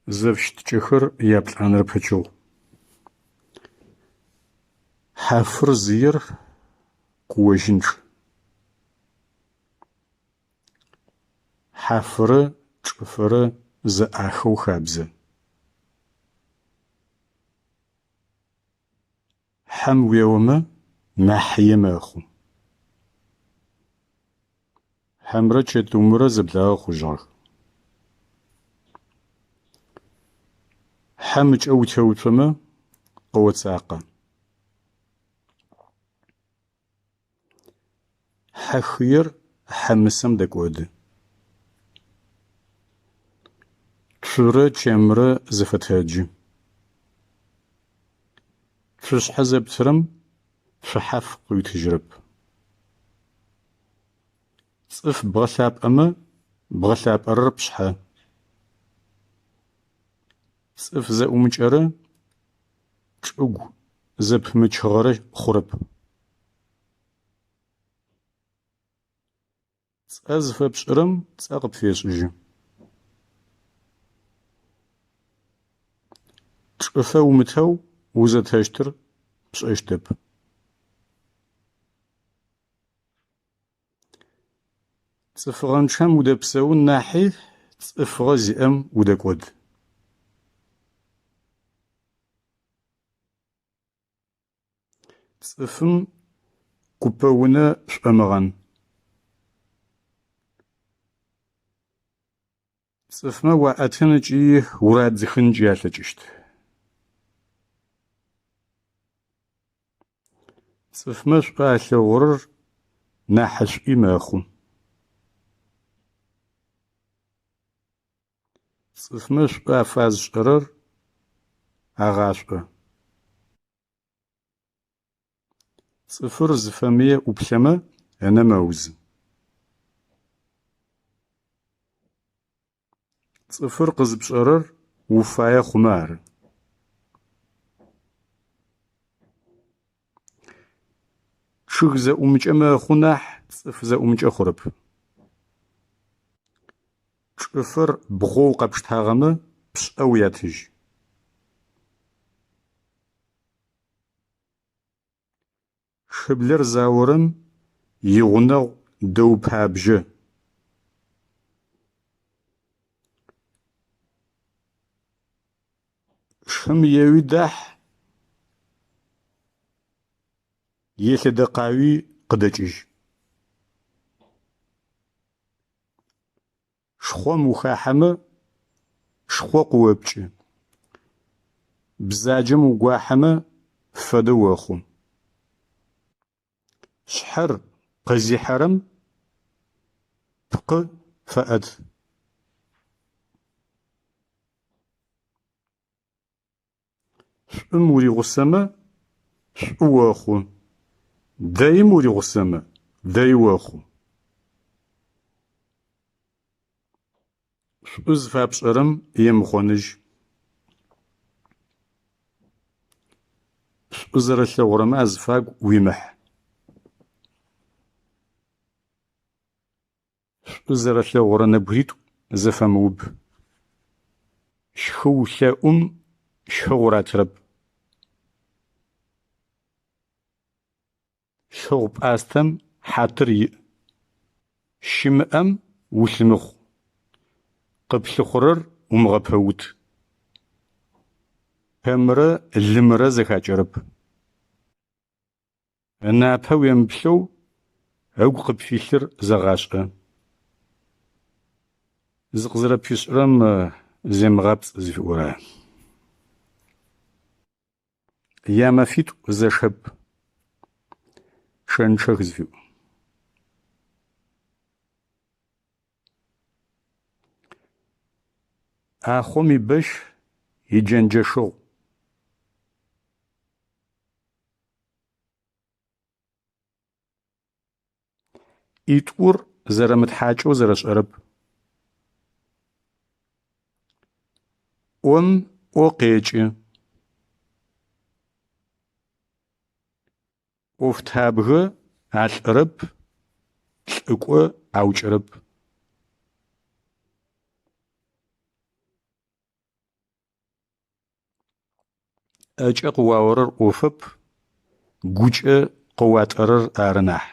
Зэфыщытыкӏэхэр яплӏанэрэ пычыгъу. Хьафыр зыер куожьынчъ. Хьафырэ чӏыфэрэ зэӏахэу хабзэ. Хьэм уеомэ нахь хьые мэхъу. Хьэмрэ чэтыумрэ зэблагъэ хъужьыгъэх. Хьэм ыкӏэ утеуцомэ къыоцакъэ. Хьэ хыер хьэ мысэм дэкӏоды. Цурэ чэмрэ зэфэтэджы. Цушъхьэ зэптырэм цу хьаф къыуитыжьырэп. Цӏыф бгъэлъапӏэмэ, бгъэлъапӏэрэр пшъхьэ. Цӏыф зэӏумыкӏэрэ чӏыгу зэпымычыгъэрэ хъурэп. Цӏэ зыфэпшӏырэм цӏэ къыпфешӏыжьы. Чӏыфэ умытэу узэтэщтыр пшӏэщтэп. Цӏыфыгъэнчъэм удэпсэун нахьи цӏыфыгъэ зиӏэм удэкӏод. Цӏыфым купэунэ шӏомыгъэн. Цӏыфмэ уаӏэтын ыкӏи урадзыхынкӏи алъэкӏыщт. Цӏыфмэ шӏу алъэгъурэр нахьышӏуи мэхъу. Цӏыфмэ шӏу афазышӏэрэр агъашӏо. Цӏыфыр зыфэмые ӏуплъэмэ ынэ мэузы. Цӏыфыр къызыпшӏэрэр уфае хъумэ ары. Чъыг зэӏумыкӏэ мэхъу нахь цӏыф зэӏумыкӏэ хъурэп. Чӏыфэр бгъоу къэпштагъэмэ, пшӏэу ятыжь. Шыблэр заорэм игъунэгъу дэупабжьэ. Шым еуи дахь, елъэдэкъауи къыдэкӏыжь. Шхъом ухахьэмэ, шхъо къыопкӏы. Бзаджэм угуахьэмэ, фэдэ охъу. Шъхьэр къызихьэрэм пкъы фэӏэт. Шӏум уригъусэмэ, шӏу охъу, дэим уригъусэмэ, дэй охъу. Шӏу зыфапшӏэрэм емыхъоныжь. Шӏу зэрэлъэгъурэмэ азыфагу уимыхь. Шӏу зэрэлъэгъурэ нэбгыритӏу зэфэмыуб. Щхыу лъэӏум щыгъу ратырэп. Щыгъу-пӏастэм хьатыр иӏ. Щымыӏэм улъымыхъу, къыплъыхъурэр умыгъэпэут. Пэмрэ лымрэ зэхакӏэрэп. Ынапэ уемыплъэу ыгу къыпфилъыр зэгъашӏэ. Зыкъызэрэпфишӏырэм земыгъапцӏ зыфиӏорэ. Ямэфитӏу зэшэп, шэнычъэх зыфиӏу. Ӏахъом ибэщ иджэнджэшыгъу. ӏитӏур зэрэмытхьакӏэу зэрэшӏэрэп. ӏом ӏо къекӏы. ӏофтабгэ алӏырэп, лӏыкӏо аукӏырэп. ӏэкӏэ къыуаорэр ӏофэп, гукӏэ къыуатӏэрэр ары нахь.